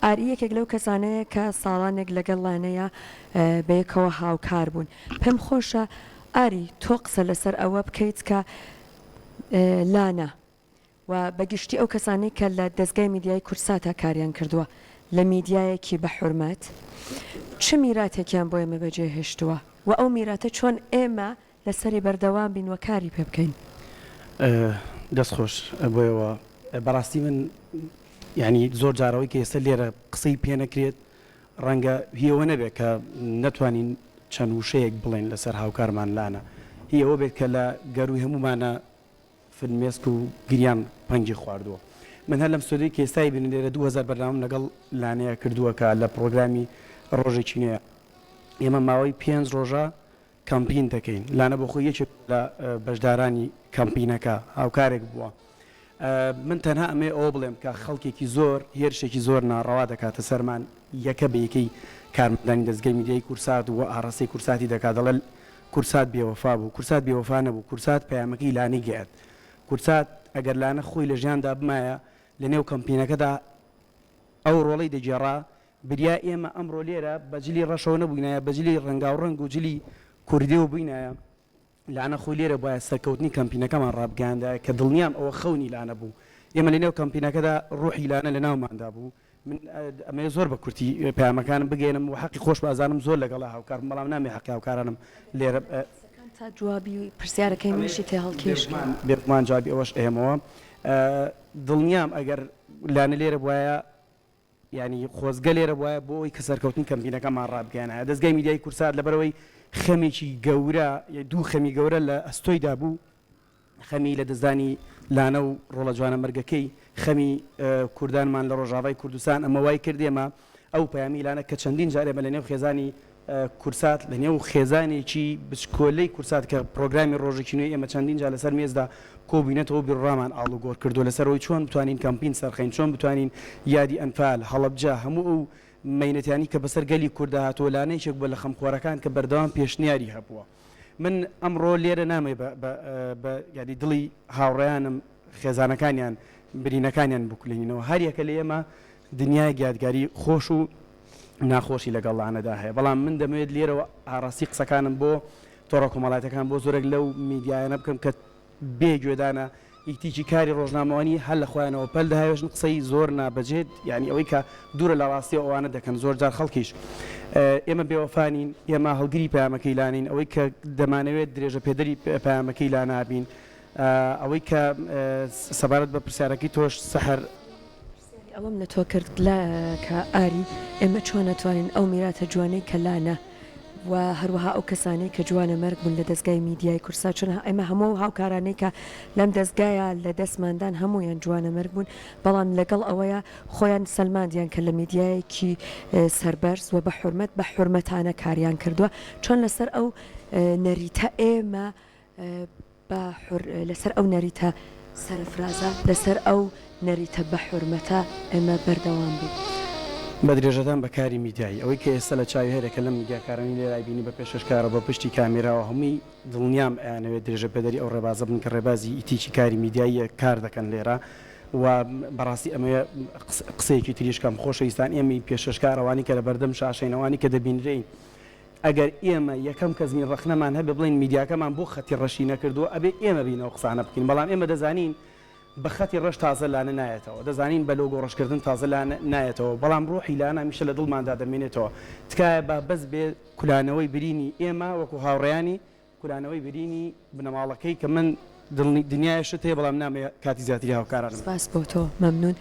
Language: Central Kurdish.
ئاری یەکێک لەو کەسانەیە کە ساڵانێک لەگەڵ لانەیا بەیەکەوە هاوکار بوون. پێم خۆشە ئاری تۆ قسە لەسەر ئەوە بکەیت کە لانە و بە گشتی ئەو کەسانەی کە لە دەزگای میدیایی کوردساتا کاریان کردووە لە میدیایەکی بە حورمەت چ میراتێکیان بۆ ئێمە بەجێ هێشتووە و ئەو میراتە چۆن ئێمە لەسەری بەردەوام بین و کاری پێ بکەین؟ دەست خۆش بۆیەوە بەڕاستی من یانی زۆر جار ئەوەی کە ئێستا لێرە قسەی پێ نەکرێت ڕەنگە هی ئەوە نەبێت کە نەتوانین چەند وشەیەک بڵێین لەسەر هاوکارمان لانە هی ئەوە بێت کە لە گەرووی هەموومانە فرمێسک و گریان پەنگی خواردووە. من هەر لەم ستۆدیۆی کە ئێستا ئەیبینن لێرە 2000 بەرنامەم لەگەڵ لانەیە کردووە کە لە پڕۆگرامی ڕۆژێکی نوێ ئێمە ماوەی پێنج ڕۆژە کەمپین دەکەین لانە بۆ خۆی یەکێک لە بەشدارانی کەمپینەکە هاوکارێک بووە من تەنها ئەمەوێ ئەوە بڵێم کە خەڵکێکی زۆر هێرشێکی زۆر ناڕەوا دەکاتە سەرمان یەکە بە یەکەی کارمەندانی دەزگای میدیایی کورسات و ئاڕاستەی کورساتی دەکات دەڵێ کورسات بێوەفا بوو کورسات بێوەفا نەبوو کورسات پەیامەکەی لانەی گەیاند کورسات ئەگەر لانە خۆی لە ژیاندا بمایە لە نێو کەمپینەکەدا ئەو ڕۆڵەی دەگێڕا بریا ئێمە ئەمڕۆ لێرە بە جلی ڕەشەوە نەبووینایە بە جلی ڕەنگاوڕەنگ و جلی کوردیەوە بووینایە لانە خۆی لێرە بوایە سەرکەوتنی کەمپینەکەمان ڕابگەیاندایە کە دڵنیام ئەوە خەونی لانە بوو ئێمە لەنێو کەمپینەکەدا ڕوحی لانە لەناوماندا بوو من ئەمەوێ زۆر بە کورتی پەیامەکانم بگەیەنم و حەقی خۆشم ئەزانم زۆر لەگەڵا هاوکارم بەڵام نامەوێ حەقی هاوکارانم لێرە قسەکان تا جوابی پرسیارەکەی منیشی تێهەڵکێش کەی. بێگومان جوابی ئەوەش ئەیەمەوە دڵنیام ئەگەر لانە لێرە بوایە یانی خۆزگە لێرە بوایە بۆ ئەوەی کە سەرکەوتنی کەمپینەکەمان ڕابگەیەنایە. دەزگای میدیایی کوردسات لەبەرئەوەی خەمێکی گەورە، دوو خەمی گەورە لە ئەستۆیدا بوو، خەمی لەدەستدانی لانە و ڕۆڵە جوانەمەرگەکەی، خەمی کوردانمان لە ڕۆژاڤای کوردستان، ئەمە وای کرد ئێمە ئەو پەیامی لانە کە چەندین جار ئێمە لەنێو خێزانی کورسات لە نێو خێزانێکی بچکۆلەی کورسات کە پڕۆگرامی ڕۆژێکی نوێی ئێمە چەندین جار لەسەر مێزدا کۆبووینەتەوە و بیروڕامان ئاڵوگۆڕ کردووە لەسەر ئەوەی چۆن بتوانین کەمپین سەرخەین، چۆن بتوانین یادی ئەنفال، هەڵەبجە، هەموو ئەو مەینەتیانەی کە بەسەر گەلی کورددا هاتووە، لانە یەکێک بووە لە خەمخۆرەکان کە بەردەوام پێشنیاری هەبووە. من ئەمڕۆ لێرە نامەوێ بە بە بە یانی دڵی هاوڕێیانم، خێزانەکانیان، برینەکانیان بکولێنینەوە. هەر یەکە لە ئێمە دنیایەک یادگاری خۆش و ناخۆشی لەگەڵ لانەدا هەیە، بەڵام من دەمەوێت لێرەوە ئاڕاستەی قسەکانم بۆ تۆڕە کۆمەڵایەتیەکان، بۆ زۆرێک لەو میدیایانە بکەم کە بێ گوێدانە ئیتیکی کاری ڕۆژنامەوانی هەر لە خۆیانەوە پەل دەهاوێژن قسەی زۆر نابەجێ یانی ئەوەی کە دوورە لە ڕاستیەوە ئەوانە دەکەن زۆر جار خەڵکیش ئێمە بێوەفا نین ئێمە هەڵگری پەیامەکەی لانین ئەوەی کە دەمانەوێت درێژە پێدەری پەیامەکەی لانابین ئەوەی کە سەبارەت بە پرسیارەکەی تۆش سەحەر پرسیاری ئەوەم لە تۆ کرد لە کە ئاری ئێمە چۆن ئەتوانین ئەو میراتە جوانەی کە لانە و هەروەها ئەو کەسانەی کە جوانە مەرگ بوون لە دەزگای میدیای کوردسات چون ئێمە هەموو ئەو هاوکارانەی کە لەم دەزگایە لە دەستماندان هەموویان جوانە مەرگ بوون بەڵام لەگەڵ ئەوەیا خۆیان سەلماندیان کە لە میدیایەکی سەربەرز و بە حورمەت بە حورمەتانە کاریان کردووە چۆن لەسەر ئەو نەریتە ئێمە بە حور لەسەر ئەو نەریتە سەرفرازە، لەسەر ئەو نەریتە بە حورمەتە ئێمە بەردەوام بین. بە درێژەدان بە کاری میدیایی، ئەوەی کە ئێستا لە چاوی هەریەکە لەم میدیاکارانەی لێرە ئەیبینی بە پێشکەشکارەوە بە پشتی کامێراوە هەمووی دڵنیام ئەیانەوێت درێژەپێدەری ئەو ڕێبازە بن کە ڕێبازی ئیتیکی کاری میدیاییە کار دەکەن لێرە و بەڕاستی ئەمەوێ قسەیەکی تریش کەم خۆشەویستان ئێمەی پێشکەشکار ئەوانەی کە لەبەردەم شاشەین ئەوانەی کە دەبینرێین ئەگەر ئێمە یەکەم کەس بین ڕەخنەمان هەبێ بڵێین میدیاکەمان بۆ خەتی ڕەشی نەکردووە ئەبێ ئێمە بین ئەو قسانە بکەین بەڵام ئێمە دەزانین بە خەتی ڕەش تازە لانە نایەتەوە دەزانین بە لۆگۆ ڕەشکردن تازە لانە نایەتەوە بەڵام ڕۆحی لانە هەمیشە لە دڵماندا دەمێنێتەوە تکایە با بەس بێ کولانەوەی برینی ئێمە وەکو هاوڕێیانی کولانەوەی برینی بنەماڵەکەی کە من دڵنی دنیایە شت هەیە بەڵام نامەوێ کاتی زیاتری هاوکارانم. سپاس بۆ تۆ مەمنون.